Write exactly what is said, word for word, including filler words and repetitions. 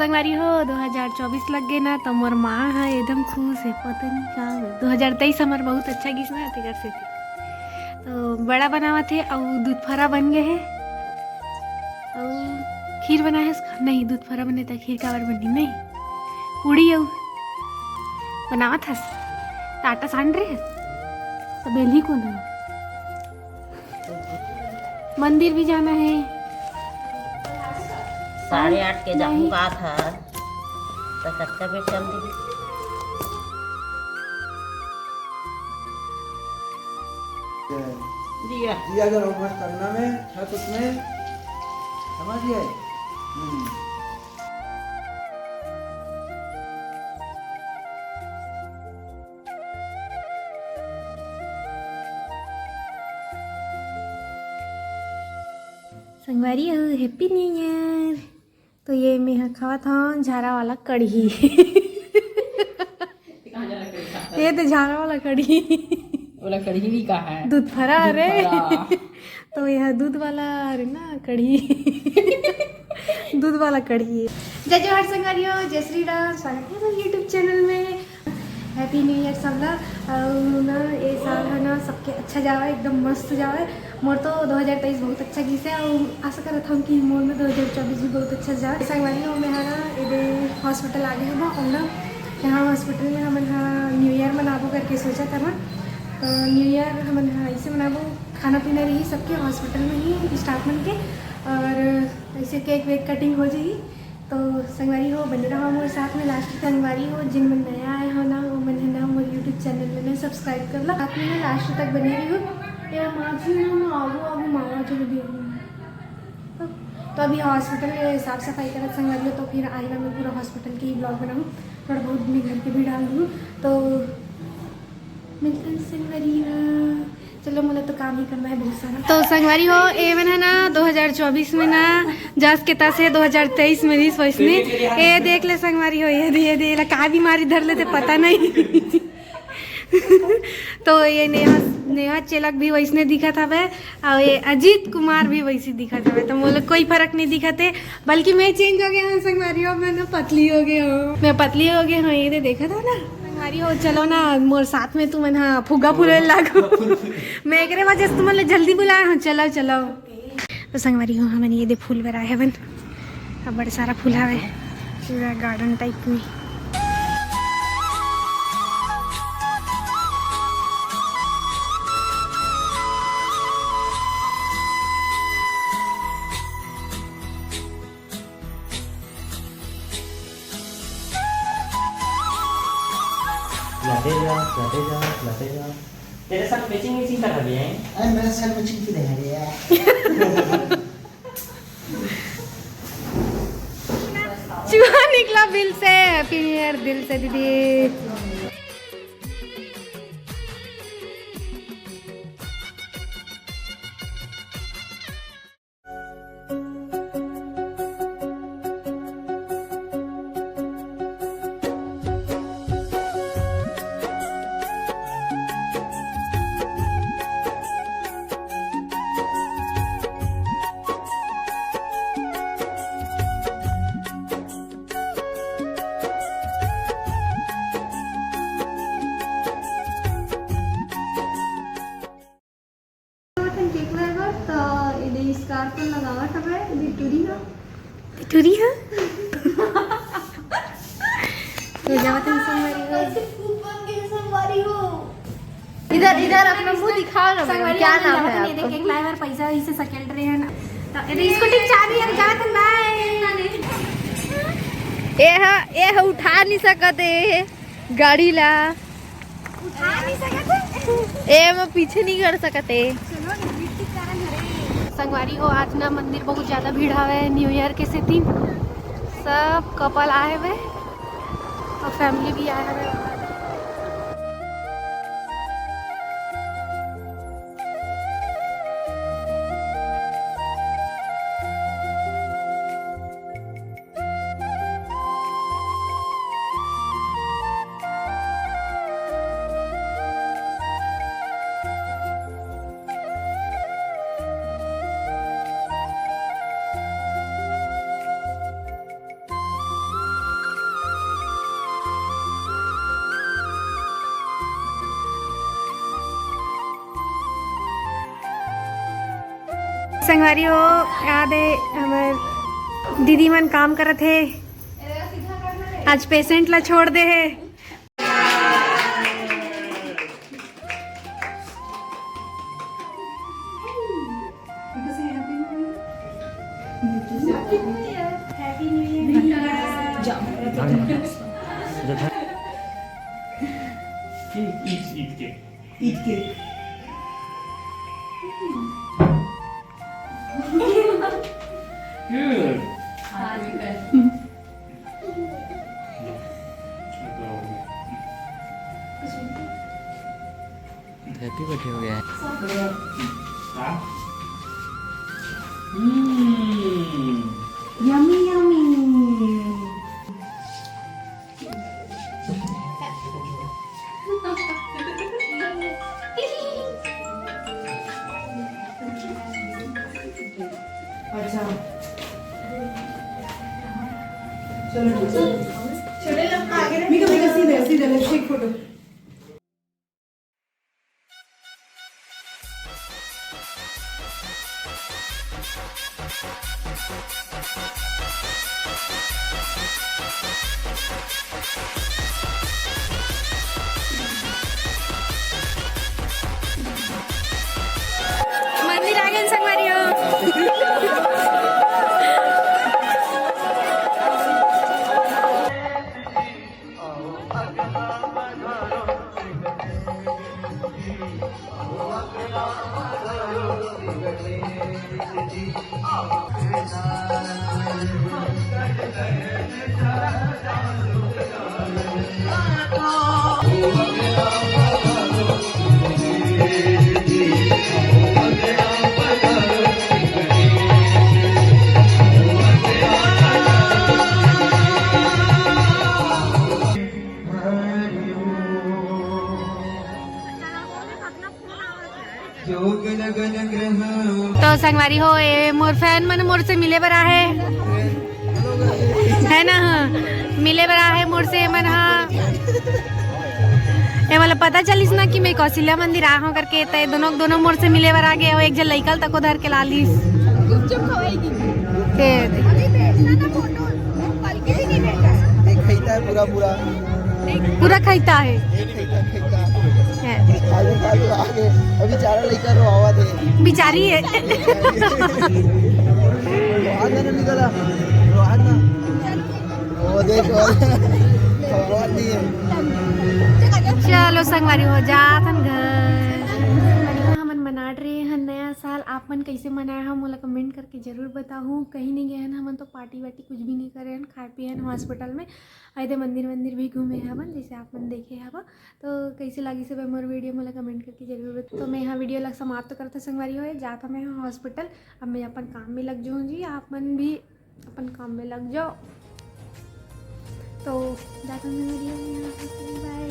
संगवारी हो, दो हज़ार चौबीस लग गे ना, तो मोर माँ ह एकदम खुश हे, पता नहीं का होय। दो हज़ार तेईस हमर बहुत अच्छा गिस ना, तेकर सेती। तो बड़ा बनावत हे, अउ दूध फरा बन गए हे, अउ खीर बनाए हस? नहीं, दूध फरा बने त खीर काबर बनही? नहीं, पूड़ी अउ बनावत हस, त आटा सान रहे हस, त बेलही कोन हे? मंदिर भी जाना है। साढ़े आठ के जाहूँ नहीं। का था, तो कच्चा में चल दी। दिया। दिया जलाओ बस, अंगना में, छत उसमें, समझ गए? हम्म। संगवारी हो, Happy New Year। तो ये मैं ह खावत हूँ झारा वाला कढ़ी। ये तो झारा वाला कढ़ी। ओला कढ़ी भी कहा है। दूध फरा, दूध अरे। फरा। तो यह दूध वाला, अरे ना, कढ़ी। दूध वाला कढ़ी। जय जोहार संगवारी हो, जय श्री राम, स्वागत है मेरे YouTube चैनल में। Happy New Year सबला। अउ ना, ये साल है ना, सबके अच्छा जावे, एकदम मस्त जावे। मोर तो दो हज़ार तेईस बहुत अच्छा गिस हे, अउ आशा करत हूँ कि मोर में दो हज़ार चौबीस भी बहुत अच्छा जावे। संगवारी हो, मैं है ना, एदे hospital आ गए हूँ, अउ ना, यहाँ hospital में हमन हा New Year मनाबो करके सोचत हवन। तो New Year हमन हा ऐसे मनाबो, खाना पीना रही सबके hospital में ही, staff मन के, और ऐसे cake वेक cutting हो जाही। तो संगवारी हो, बने रहो मोर साथ में last तक। संगवारी हो, जिन मन नया आए हो ना, वो मन है ना मोर YouTube चैनल में ना subscribe कर लो, साथ में ना last तक बने रही हो। ये माँ जी ना, ना, आगू, आगू मामा जी को देखो। तो, तो अभी hospital में साफ सफाई करत संगवारी हो, तो फिर आएगा मैं पूरा hospital के ही vlog बनाऊँ। थोड़ा बहुत मैं घर के भी डाल दूँ। तो मिलते हैं संगवारी हो। चलो, मोला तो काम ही करना है बहुत सारा। तो संगवारी हो, ए मन है ना, दो हज़ार चौबीस में ना, जस के तस हे, दो हज़ार तेईस में रिस वैसने। ए देख ले संगवारी हो, ये दे, ये दे, एला का बीमारी धर लेते, पता नहीं। तो ये नेहा, नेहा चेलक भी वैसने दिखत हवे, और ये अजीत कुमार भी वैसे दिखत हवे, तो मोला कोई फर्क नहीं दिखत हे। बल्कि मैं change हो गया हूँ संगवारी हो, मैं ना पतली हो गया हूँ, मैं पतली हो गया हूँ, ये दे देखा था ना संगवारी हो। चलो ना मोर साथ में, तुमन हा फुग्गा फूले लागो। मैं एकरे वजह से तुमन ले जल्दी बुलाया हूँ। चलो, चलो। तो संगवारी हो, हमन ये दे फूल बेराए हवन, अब बड़े सारा फूल हवे, पूरा garden type में। लटे जा, लटे जा, लटे जा। तेरे साथ matching matching कर रही है। अरे, मेरे साथ matching क्यों नहीं आ रही है? चूहा निकला बिल से। Happy New Year दिल से दीदी। वतन केक लाए बर, त एदे scarf लगावत हवे, एदे टुरी ह। टुरी ह? तो जावत हन संगवारी हो। कैसे खूब बन गए संगवारी हो। इधर, इधर अपना मुंह दिखाओ ना मैडम, संगवारी क्या हो, नाम है जावत हन, आपका? एदे केक लाए बर पैसा इसे सकेल रहे हैं ना। तो एदे स्कूटी चाबी हम जावत हन, bye। ए ह, ए ह उठा नहीं सकत हे गाड़ी ला। उठा नहीं सकत हे। ए, मैं पीछे नहीं कर सकत हे। चलो ना, गिट्टी कारण हरे। संगवारी हो, आज ना मंदिर बहुत ज्यादा भीड़ हवे New Year के सेती। सब couple आए हवे और family भी आए हवे। संगवारी हो, याद है हमर दीदी मन काम करत हे, आज पेशेंट ला छोड़ दे हे। ईद, ईद के। ईद के। Good। Happy birthday हो गया है। हम्म। Yummy, yummy। अच्छा, चलो, चलो। मीका, मीका, सीधे, सीधे, let's take photo। मंदिर आ गए संगवारी हो। तो संगवारी हो, ए मोर फैन मन मोर से मिले बर आहे, है ना? हाँ, मिले बर आहे मोर से मन। हाँ, ए मोला पता चलिस ना कि मैं कौशल्या मंदिर आ हूँ करके, त ए दोनों, दोनों मोर से मिले बर आ गए। एक झन लइका ल तको धर के ला लिस। ते देख। अभी भेजना ना फोटो, कल के भी नहीं भेजा। देख, खैता है पूरा, पूरा। पूरा खैता है। है। आगे, आगे, आगे। अभी चारा लेकर रो आवा दे। बिचारी है। रोहान ना निकला। रोहान ना। वो देख, वो। रोहान नहीं है। चलो संगवारी हो जात हन घर। हमन मनात रहे हन नया साल। आप मन कैसे मनाए हो, मोला कमेंट करके जरूर बताहू। कहीं नहीं गए हन हमन, तो पार्टी वार्टी कुछ भी नहीं करे हन, खाए पिए हन हॉस्पिटल में। अउ एदे मंदिर वंदिर भी घूमे हवन, जैसे आप मन देखे हव। तो कैसे लागिस हवे मोर वीडियो, मोला कमेंट करके जरूर बता। तो मैं यहाँ वीडियो ला समाप्त करत हूँ संगवारी हो, जात हूँ मैं यहाँ हॉस्पिटल। अब मैं अपन काम में लग जाऊँ जी, आप मन भी अपन काम में लग जाओ। तो जात हूँ मैं वीडियो में यहाँ, बाय।